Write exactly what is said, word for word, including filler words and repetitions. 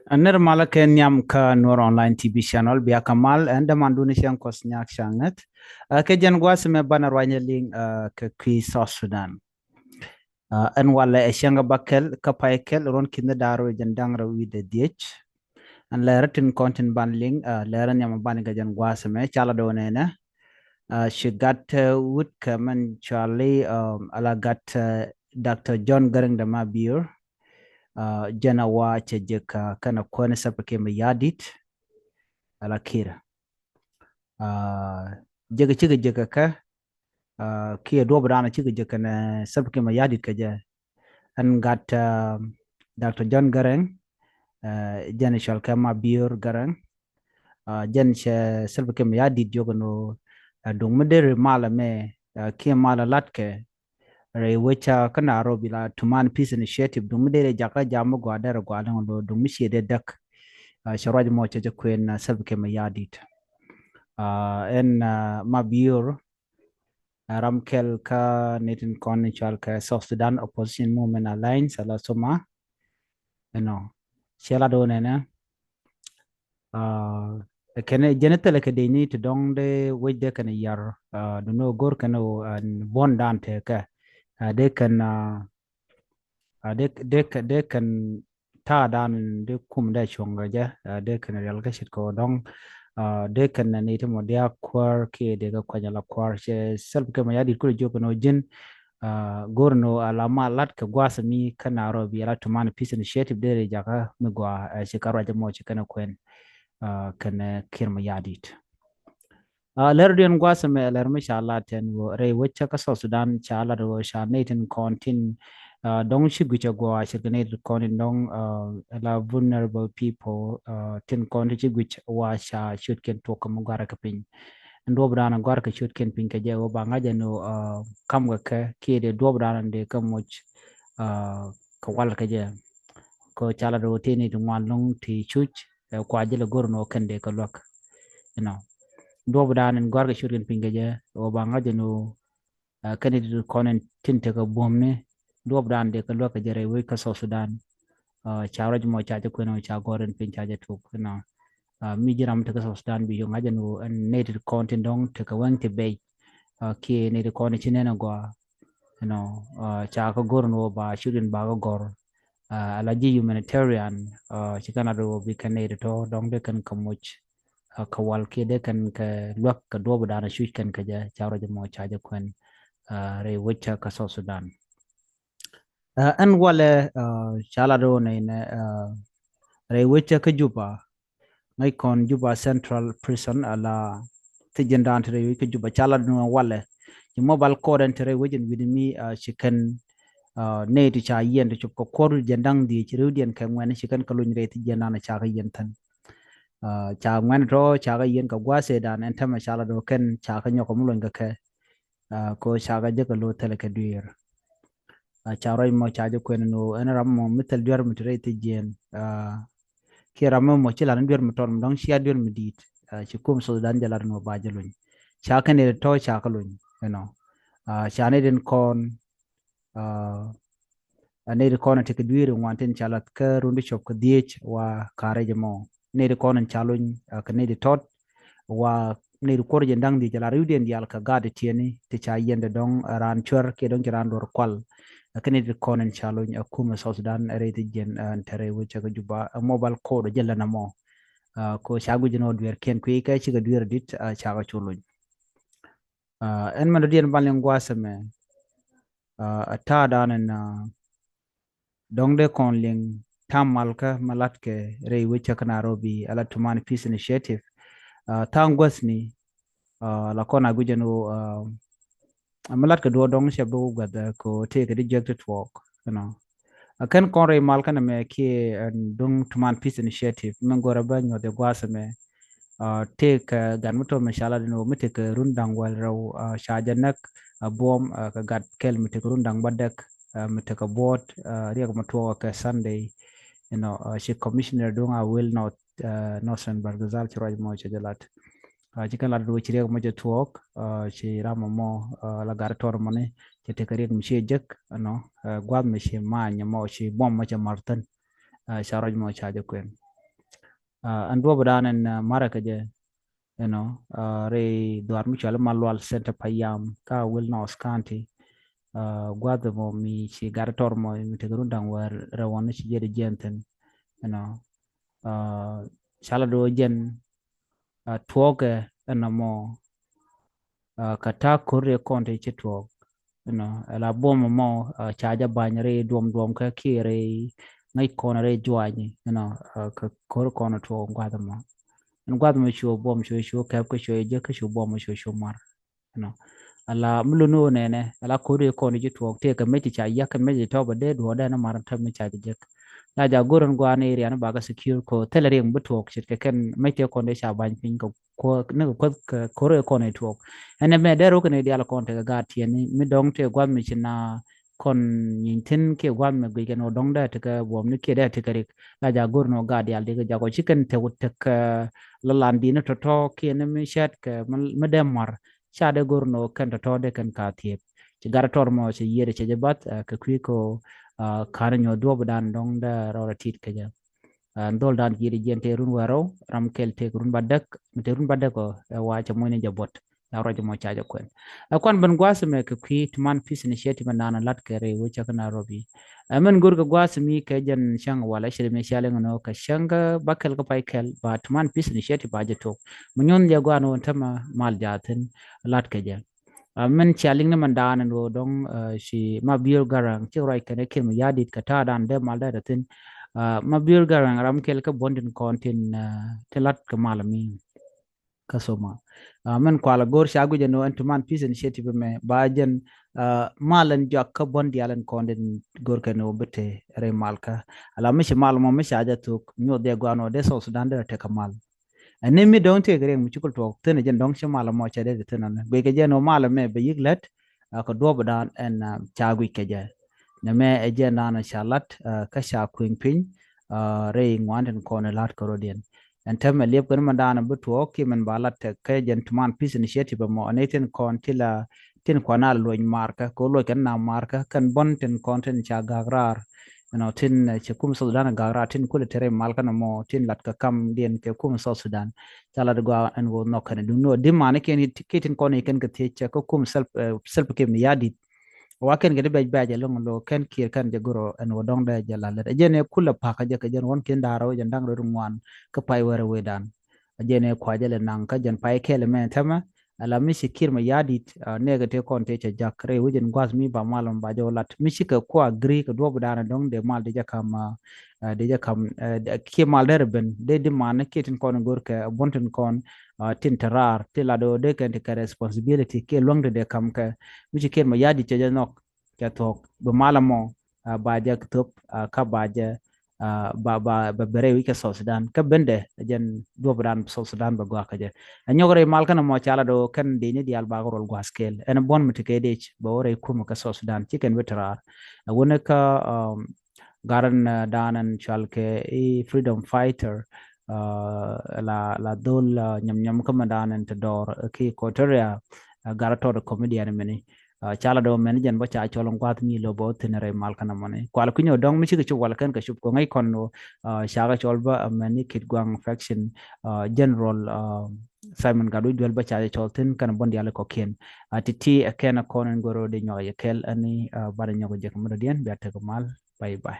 Ɛ nir malä kɛ nhiam kä Nuɔr Online T V channel, bia kä mal ɛn dämandun cäŋ Kuɔth Nyak Cäŋ Ŋäth. Ɛ kɛ jɛn gua̱a̱th mɛ banɛ ruanyɛ liŋ, ɛ kɛ kui̱ South Sudan. Ɛ ɛn walɛ ɛ cäŋ kä bäkɛl kä pay kɛl ruɔ̱n ki̱n da̱r wee jɛn da̱ŋ rɛw wi̱dɛ dhiec. Ɛn lɛr tin kɔn tin ban liŋ, ɛ lɛr nhiam ban kɛ jɛn gua̱a̱th mɛ ca la do̱n ɛnɛ. Ɛ ci gat, ɛ wut kɛ mɛn cuali, ɛ ala gat, ɛ Doctor John Garang de Mabior. Ɛ jɛn a wa cɛ jek, ɛ kɛn a kuɛn Salva Kiir Mayardit. Ala Kiir. Ɛ jek cikɛ jek kɛ, ɛ kiɛ duɔp dan cikɛ jek kɛn Salva Kiir Mayardit kɛ jɛ. Ɛn gat, ɛ Doctor John Garang, ɛ jɛn cual kɛ Mabior Garang. Ɛ jɛn cɛ Salva Kiir Mayardit jiök ɛn ɣöö, ɛ duŋ mi deri malɛ mɛ, ɛ kiɛ malɛ latkɛ rɛy wecä kä Nairobi la Tumaini Peace Initiative, duŋ mi deri jakä jam mi gɔaa derɛ gɔaa liŋ lo duŋ mi ciɛ dee däk. Ɛ cɛ ruac mɔ cɛ jɛ kuɛn, ɛ Salva Kiir Mayardit. Ɛ ɛn, ɛ Mabior, ɛ ram kɛl kä ni tin kɔn ni cual kɛ South Sudan Opposition Movement Alliance, ala SSOMA. Ɛnɔ cɛ la do̱n ɛnɛ. Ɛ kɛn jɛn thilɛ kɛ dee ni ti dɔŋ dee wec dee kɛn yar, ɛ duno go̱r kɛn ɛ buɔ̱n dan tekɛ, ɛ dee kɛn, ɛ dee, dee kɛn, dee kɛn ta̱a̱ dan dee kum dee cuɔ̱ŋ kɛ jɛ, ɛ dee kɛn rial kä ce̱tkɛ dɔŋ, ɛ dee kɛn ni ti mɔ diaak kuäär kiɛ dee kɛ kuany ala kuäär. Cɛ Salva Kiir Mayardit kulɛ jiök kɛn ɣöö ji̱n, ɛ go̱r ni ɣöö ala mal lat kɛ gua̱a̱th mi kä Nairobi ala Tumaini Peace Initiative deri jakä mi gɔaa, ɛ ci kä ruac mɔ ci kɛn kuɛn, ɛ kɛn Kiir Mayardit. Ɛ lɛr diɛn gua̱a̱th mɛ lɛr mi ca lat tɛn ɣöö rɛy wecä kä South Sudan ca lat ɣöö ca nɛy tin kɔn tin, ɛ dɔŋ ci gui̱c a gɔaa ce̱tkɛ nɛy tin kɔn tin dɔŋ, ɛ la vulnerable people, ɛ tin kɔn tin ci gui̱c wa ca ciötkiɛn tuɔk kɛ mi gɔ̱a̱rä kɛ piny. Ɛn duɔp dan gɔ̱a̱rä kɛ ciötkiɛn piny kɛ jɛ ɣöö ba ŋa̱c ɛn ɣöö, ɛ kam kɛ kɛ kiɛ dee duɔp dan dee kɛ moc, ɛ kɛ wal kɛ jɛ. Kɛ ca lat ɣöö tëë nɛy ti ŋuan lo̱ŋ ti cuc, ɛ kua jilɛ go̱r ni ɣöö kɛn dee kɛ luäk. Inɔ duɔp dan in gɔ̱a̱rä kɛ ciötkiɛn piny kɛ jɛ ɣöö ba ŋa̱c ɛn ɣöö, ɛ kɛn nɛy ti kɔn in tin tekɛ buɔ̱mni duɔp dan dee kɛ luäk kɛ jɛ rɛy wec kä South Sudan. Ɛ ca ruac mɔ ca jɛ kuɛn ɣöö ca gɔ̱r in piny ca jɛ tuk. Inɔ, ɛ mi ji̱ ram tekɛ South Sudan bi yio̱ ŋa̱c ɛn ɣöö ɛn nɛy ti kɔn tin dɔ̱ŋ tekɛ wɛŋ ti bɛc, ɛ kiɛ nɛy ti kɔn in ci nɛn a gɔaa. Inɔ, ɛ ca kɛ go̱r in ɣöö ba ciötkiɛn ba kɛ gɔ̱r, ɛ ala ji̱ humanitarian, ɛ ci kɛn lat ɣöö bi kɛn nɛy ti tɔ̱ dɔ̱ŋ dee kɛn kɛ moc, ɛ kɛ wal kiɛ dee kɛn kɛ luäk kɛ duɔp dan cuc kɛn kɛ jɛ ca ruac mɔ ca jɛ kuɛn, ɛ rɛy wecä kä South Sudan. Ɛ ɛn walɛ, ɛ ca lat ɣöö nɛy nɛ, ɛ rɛy wecä kä Juba, ŋäc kɔn Juba Central Prison ala thi̱ji̱n dan ti rɛy wec kä Juba ca lat ni ɣöö walɛ ci mobile court ɛn ti rɛy wec ɛn wi̱ni mi, ɛ ci kɛn, ɛ nɛy ti ca yiɛn ti cop kɛ kuɔr wi̱c jiɛn da̱ŋ dhiec ri̱wdiɛn kɛ ŋuɛn ci kɛn kɛ luny rɛy thi̱ji̱n dan ca kɛ yiɛn thi̱n. Ɛ ca ŋuɛn tɔ̱ ca kɛ yiɛn kɛ gua̱a̱th ëë dan ɛn tämɛ ca lat ɣöö kɛn ca kɛ nyɔk kɛ mi luny kɛ kɛ. Ɛ kɛ ɣöö ca kɛ jek kɛ lo̱o̱ thilɛ kɛ dueer. Ɛ ca ruac mɔ ca jɛ kuɛn ni ɣöö ɛn ram mɔ mi thil duer mi ti rɛy thi̱ji̱n, ɛ kiɛ ram mɔ ci lat ni duer mi tɔt mi dɔ̱ŋ cia duer mi di̱i̱t. Ɛ ci kum South Sudan jɛ lat ni ɣöö ba jɛ luny. Ca kɛn nɛy ti tɔ̱ ca kɛ luny. Inɔ, ɛ ca nɛy tin kɔn, ɛ nɛy ti kɔn in tekɛ dueeri ŋuan tin ca lath kä run ti cop kɛ dhiec wa ka̱rɛ jɛ mɔ. Nɛy ti kɔn in ca luny, ɛ kɛ nɛy ti tɔt wa nɛy ti kuɔr jiɛn da̱ŋ dhiec ala ri̱wdiɛn diaal kɛ gaat ti tiɛni ti ca yiɛn ti dɔ̱ŋ, ɛ raan cuɛr kiɛ dɔ̱ŋ ci raan duɔr kual. Ɛ kɛ nɛy ti kɔn in ca luny ɛ kumɛ South Sudan ɛ rɛy thi̱ji̱n, ɛ ɛn te rɛy wecä kä Juba, ɛ mobile court ɛ jɛ lɛn ɛmɔ. Ɛ kɛ ɣöö ca guic ni ɣöö dueerkiɛn kui̱ kɛ cikɛ dueer di̱t, ɛ ca kɛ cu luny. Ɛ ɛn mɛn dɔ̱diɛn ban liŋ gua̱a̱th ɛmɛ, ɛ ta̱a̱ dan ɛn, ɛ dɔ̱ŋ dee kɔn liŋ ta̱a̱ malkä ma latkɛ rɛy wecä kä Nairobi ala Tumaini Peace Initiative. Ɛ tha̱a̱ŋ guäthni, ɛ la kɔn a guic ɛn ɣöö, ɛ ma latkɛ duɔ̱ɔ̱r dɔ̱ŋ cɛ bi wä guäth, ɛ kɛ ɣöö tëëkɛ di jiäk ti tuɔɔk. Inɔ, ɛ kɛn kɔn rɛy mal kɛn ɛmɛ kiɛ ɛn duŋ Tumaini Peace Initiative min go̱rɛ bä nyuɔth ɛ gua̱a̱th ɛmɛ. Ɛ tëëkɛ gat mi tɔt mi ca lat ɛn ɣöö mi tekɛ run da̱ŋ wäl rɛw, ɛ ca jɛ näk, ɛ buɔ̱m, ɛ kɛ gat kɛl mi tekɛ run da̱ŋ bädäk, ɛ mi tekɛ buɔ̱ɔ̱t, ɛ riɛk mi tuɔɔk kɛ Sunday. Inɔ, ɛ ci commissioner duŋ a Awil North, ɛ Northern Bahr el Ghazal ci ruac mɔ cɛ jɛ lat. Ɛ ci kɛn lat duɔ̱ɔ̱c ci riɛk mɔ cɛ tuɔɔk, ɛ ci ram mɔ, ɛ la gat tɔr mɔni cɛ tekɛ riɛk mi ciɛ jek. Inɔ, ɛ gua̱a̱th mi ci ma̱a̱ny mɔ ci buɔ̱m mɔ cɛ ma̱r thi̱n. Ɛ ca ruac mɔ ca jɛ kuɛn. Ɛn duɔ̱p dan ɛn marɛ kɛ jɛ, you know, rɛy dhuaar mi cɔal i̱ Malual Center Payam kä Will North County. Gua̱th ɛmɔ mi ci gat tɔr mɔ mi tekɛ run da̱ŋ wäl rɛw wan ni ci jɛ di jiɛn thi̱n, you know. Cala do̱ jɛn tuɔɔkɛ ɛn ɛmɔ kɛ ta̱a̱ ko̱r rɛy kɔn ti ci tuɔɔk, you know, ɛla buɔm ɛmɔ ca jɛ ba̱ny rɛy duɔm duɔm kä kiɛ rɛy ŋäc kɔn rɛy juaany, you know, kɛ ko̱r kɔn tuɔɔk gua̱th ɛmɔ. Ɛn gua̱th ɛmɔ cu buɔm cu cu kɛp kä cu jek kä cu buɔm cu cu mar, you know. Ɛla mi luni wä nɛnɛ ɛla ko̱r rɛy kɔn ti ci tuɔɔk tëëkɛ mec ti ca yak kɛ mec ti tɔpɛ dee duɔɔdɛ ni mar tɔp mi ca jɛ jek. La ja go̱r ɛn gua̱a̱n area ni bakɛ secure kɔ thilɛ riɛŋ bi tuɔɔk ce̱tkɛ kɛn mec tëë kɔn ti ca ba̱ny piny kɛ kuɔ ni kɛ kuɔth kɛ ko̱r ɛ kɔn ɛ tuɔɔk. Ɛn ɛmɛ dee rok kɛn diaal kɔn tekɛ gaat tiɛni mi dɔ̱ŋ tëë gua̱th mi ci na kɔn nyin thi̱n kiɛ gua̱th mi guic kɛn ɔ dɔ̱ŋ dee tekɛ buɔm ni kiɛ dee tekɛ rik. La ja go̱r ni ɔ gaat diaal dikɛ jakɔ ci kɛn tek tekɛ la lan dini tɔ̱tɔ̱ kiɛ ni mi cɛt kɛ mi dee muar. Ca dee go̱r ni ɔ kɛn tɔ̱tɔ̱ dee kɛn ka thiep. Ci gat tɔr mɔ ci yiëër cɛ jɛ bath kɛ kui̱ kɔ ka̱n nyuɔ̱th duɔ̱p dan dɔ̱ŋ dee rɔɔdɛ tit kɛ jɛ. Ɛn dhol dan ji̱ ri jiɛn tëë run wärä ram kɛl tëë run ba däk mi tëë run ba däk ɔ ɛ wa cɛ muɔ̱ny ni jɛ buɔt. La rɔc mɔ ca jɛ kuɛn ɛ kuan ben gua̱a̱th mɛ kɛ kui̱ ti man Peace Initiative mɛ naan lat kɛ rɛy wecä kä Nairobi. Ɛ mɛn go̱r kɛ gua̱a̱th mi kɛ jɛn cäŋ walɛ cɛ mi cɛ liŋ nɔ kɛ cäŋ kä ba kɛl kä pay kɛl ba ti man Peace Initiative ba jɛ tok mi nyuɔ̱n jɛ gua̱a̱n wä tämɛ mal jaathin lat kɛ jɛ. Mɛn cia liŋ ni mɛn daanɛ ni wä dɔŋ ci Mabior Garang ci ruac kɛn ɛ Kiir Mayardit kɛ ta̱a̱ dan dee mal dee thin. Mabior Garang ram kɛl kä buɔ̱n tin kɔn tin ti lat kɛ mal mi kä soma. Mɛn kual go̱r ca guic ɛn wä ɛn ti man Peace Initiative mɛ ba jɛn mal ɛn juak kä buɔ̱n diaal ɛn kɔn tin go̱r kɛn wä bi te rɛy mal kä. Ala mi ci mal mɔ mi ca jɛ thuk nyuɔth dee guan wä dee South Sudan dee rɛ tek kɛ mal. Ɛn ni mi dɔ̱ŋ tëëk riɛŋ mi cukul tuɔɔk thi̱n ɛ jɛn dɔ̱ŋ ci mal ɛmɔ cɛ dee ti thi̱n ɛn guic kɛ jɛn ɔ mal ɛmɛ bɛ yi̱k lät. Kɛ duɔ̱p dan ɛn ca guic kɛ jɛ nɛmɛ ɛ jɛn dan ca lat kä ca kui̱ny piny. Rɛy ŋuan tin kɔn ɛ lat kɛ rɔ̱diɛn ɛn tɛmɛ liɛp kɛn mɛ dan bi tuɔɔk kiɛ mɛn ba lat tek kɛ jɛn ti man Peace Initiative ɛmɔ ɛn ni tin kɔn ti la tin kuan a luɔc markä kɛ luɔc kɛn na markä kɛn buɔ̱n tin kɔn tin ca gak raar. Ɛnɔ tin cɛ kum South Sudan gak raar tin kulɛ tɛrɛ mal kɛn mɔ tin lat kɛ kam diɛn kɛ kum South Sudan. Ca lat gua ɛn wä nhɔk kɛn duŋ ni wä di man kɛn ki tin kɔn kɛn kɛ thiec cɛ kɛ kum self self kɛ mi yadit. Wa kɛn kɛ di bɛc bɛc ɛlɔŋ lo kɛn Kiir kɛn jɛ goro ɛn wä dɔŋ dɛ jɛ lat lɛt ɛ jɛn ɛ kulɛ pak ɛ jɛ kɛ jɛn wä kɛn da̱rä wä jɛn da̱ŋ rɛ ri ŋuan kɛ pay wɛrɛ wä dan. Ɛ jɛn ɛ kua jɛ lɛ naŋ kä jɛn pay kɛl mɛ thɛmɛ. Ala mi ci Kiir Mayardit nɛɛkɛ tëë kɔn tëë cɛ jak rɛy wecin gua̱th mi ba mal mɔ ba jɛ wä lat mi cikɛ kua gri kɛ duɔ̱p danɛ dɔ̱ŋ dee mal dee jɛ kam dee jɛ kam kiɛ mal dee rɛ ben dee di man kiɛ tin kɔn go̱r kɛ buɔ̱n tin kɔn tin te raar ti lat dee kɛn ti kɛ responsibility kiɛ luäŋ ti dee kam kɛ mi ci Kiir Mayardit cɛ jɛ nhɔk cɛ thuɔ̱k bi mal mɔ ba jɛ thop kä ba jɛ ba ba ba bere wi̱c kɛ South Sudan kä bendɛ jɛn duɔp dan South Sudan bɛ gɔak kɛ jɛ. Ɛ nyɔk rɛy mal kɛn mɔ cala do kɛn dini dial ba rol guas kel ɛn buɔn mi ti kɛ dec bɛ wä rɛy kum kɛ South Sudan ci kɛn bi trar. Ɛ wuni kä garan dan ɛn cual kɛ i freedom fighter la la dhol nyam nyam kä mɛ dan ɛn ti dɔr ki Equatoria. Gara tɔt comedian mini cala dɔ mɛn jɛn bä ca cɔl in gua̱th mi lo bä thin rɛy mal kɛn mɔni kual kuinyɛ dɔŋ mi cikɛ cop wal kɛn kɛ cop kɛ ŋäc kɔn lo. Cakɛ cɔl bä mɛn ni kit guaŋ faction general Simon Gatwec duel bä ca cɔl thin kɛn bɔn diali kɔkiɛn. Titi ɛ kɛn kɔn in goro di nyɔk yɛ kɛl ani bada nyɔk jɛ kɛ mudɔ diɛn bia tek mal. Bye bye.